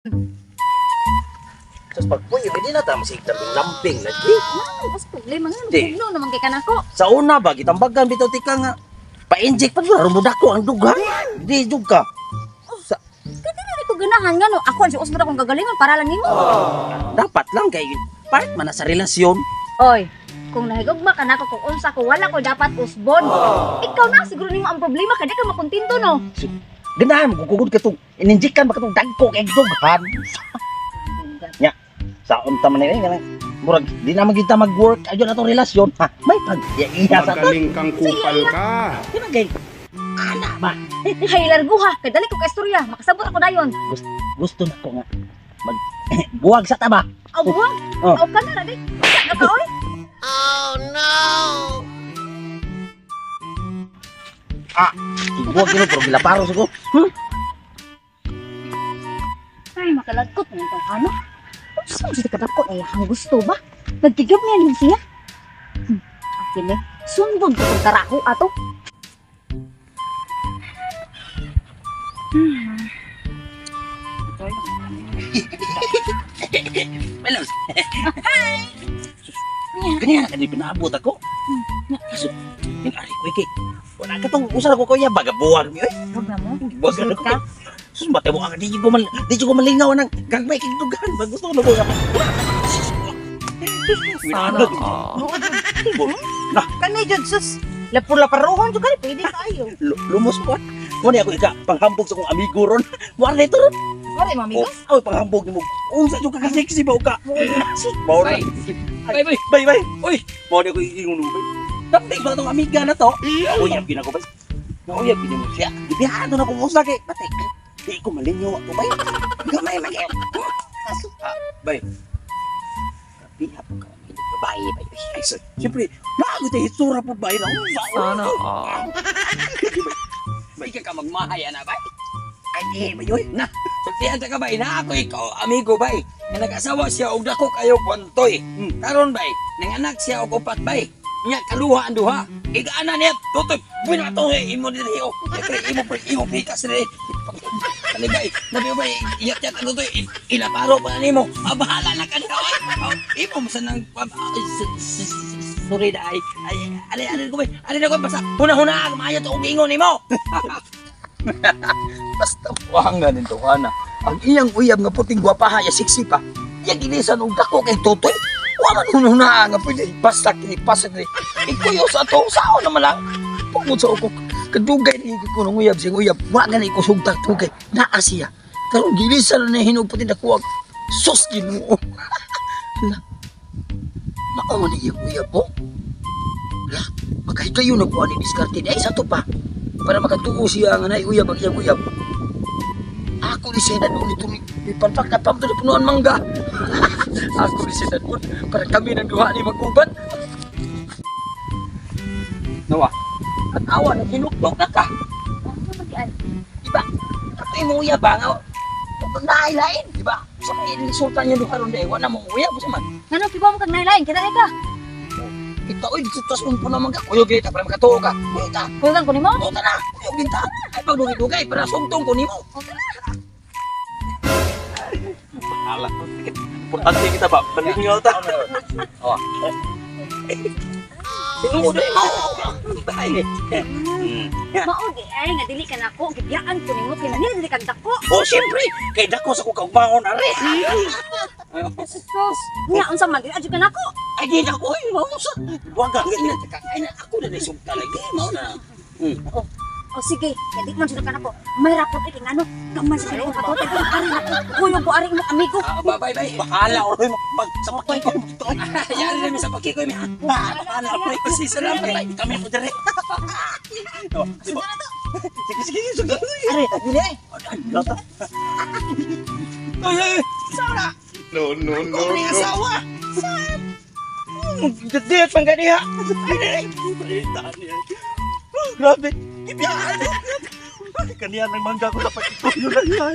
Sa pagpuyo, hindi na ta masig lambing lagi. Ano mas problema nga Di. nagpugno naman kay kanako. Sa una ba gitambagan bitaw tika nga pa-inject pa gyud aron ko ang dughan. Di jud ka. Sa, Kay dili ko ganahan nga no. Ako ang sius mo akong gagalingon para lang nimo. Dapat lang kay part man na sa relasyon. Oy, kung nahigugma ka nako kung unsa ko wala ko dapat usbon. Ikaw na siguro nimo ang problema kay di ka makontento no. Ganahan mo kugod ka tong ininjikan ba katong dagko kay dughan. Nya, sa unta man ni nga murag di na man kita mag-work ayon atong relasyon. Ha, may pag iya sa to. Magaling kang kupal ka. Di ba kay ana ba? Hay largo ha, kay dali ko ka istorya, makasabot ako dayon. Gusto na ko nga mag buwag sa taba. Aw buwag. Oh. Aw ka na di. Sa ka oy. Buwag gino pero gilaparo sa ko. Ay makalagkot na itong ano. Unsa man siya kadakot ay ang gusto ba? Nagtigab niya nin siya. Akin eh, sundon ko tong taraho ato. Melos. Ganyan ka di pinaabot ako. Kaso, yung ari ko kay wala ka tong usar ko kuya baga buwag mi oy. Huwag na mo. Buwag na ko. Ka? Sus mate mo ang di ko malingaw nang gagmay kay dughan ba gusto ko na ko. Sana. Kanay jud sus. Lapur-laparohon jud kay pwede kaayo. Lumos po. Mo ni ako ika panghambog sa kong amigo ron. Mo ari to ron. Mare mami Oh, aw panghambog nimo. Unsa jud ka ka sexy ba ka? Sus, mao na. Bye, bye. Bye bye. Uy. Mo ni ako iingon bay. Tapos ba tong amiga na to? Uyab gina ko bay. Nauyab gina mo siya. Gibiyado na ko usa kay pati. Di ko malinyo ako bay. Gamay man kayo. Bay. Piha po ka. Babae bay. Ay, siyempre, nago tayo hitsura po bay na. Sana all. Bay ka ka magmahay ana bay. Ay, di, bay, oy. Na, sultihan ta ka bay na ako ikaw amigo bay. Nga nag-asawa siya og dako kayo kwantoy. Karon bay, nanganak siya og upat bay. Nya kaluha ang duha. Igaana niya tutoy. Buena to imo diri oh. Pre imo pre imo pikas diri. Kani bay, nabi bay iyat-yat ano to ilaparo pa nimo. Ah, bahala na ka oy. Oh, imo mo sa nang sorry na ay. Ay, ali ali ko bay. Ali na ko basta huna-huna maayo to og ingon nimo. Basta buwangan nito ana. Ang iyang uyab nga puting gwapaha ya sexy pa. Iya gilisan og dako kay tutoy. Wa man hunhuna nga pwede basta kini pasa kini. Ikuyo sa ato sao naman lang. Pungod sa ukok. Kadugay ni ko nung uyab sing uyab. Wa gani ko sugtak tugay. Naa siya. Karon gilisan na hinog puting dako. Sus Ginoo. Hala. Mao man iyang uyab po. Hala. Makahigayon na ko ani diskarte di ay sa to pa. Para makatuo siya nga naay uyab ang iyang uyab. Ako ni siya dadun ito ni panpak na pamto ni punuan mangga. Ako ni siya dadun para kami ng duha ni mag-uban. Nawa, at awa na hinukdok na ka. Diba? Ato imong uyab ba nga? Nailain, diba? Sa may sultan niya duha ron dahil wala mong uyab sa man. Ngano kibaw mo kag nailain kita ka. Kita oy dito tas mong puno mangga. Kuyog kita para makatuo ka. Kuyog ta. Kuyogan ko nimo. O na, kuyog din ta. Ay pagdugay-dugay para sugtong ko nimo. Bahala. Importante kita ba? Malingaw ta. Oh. Sinuod mo. Bay. Mao di ay nga dili ka nako, gibiyaan ko nimo kay manila dili kag dako. Oh, siyempre, kay dako sa kong kaugmaon are. Sus, nya unsa man dili adyo ka nako. Ay, di na ko, ay, mausa. Buwag ka. Ay, na, ako na naisugta lagi. Mao na. O sige, kay di man jud ka nako. May rapot kay ngano, gaman sa ko patutoy ko ari nako. Kuyog ko ari imong amigo. Ah, bye bye. Bahala, oy, mag sa pakikoy. Yari na mi sa pakikoy mi. Bahala, oy. Kasi salamat bay. Kami po dire. Oh, sige, sige, sige. Are, dili ay. Ay, ay, Sara. No, no, no, Ako ni no. asawa. Dito pang ganiha. Grabe. Ibiyaan. Kaniya ng mangga ko sa pakikoy lang yan.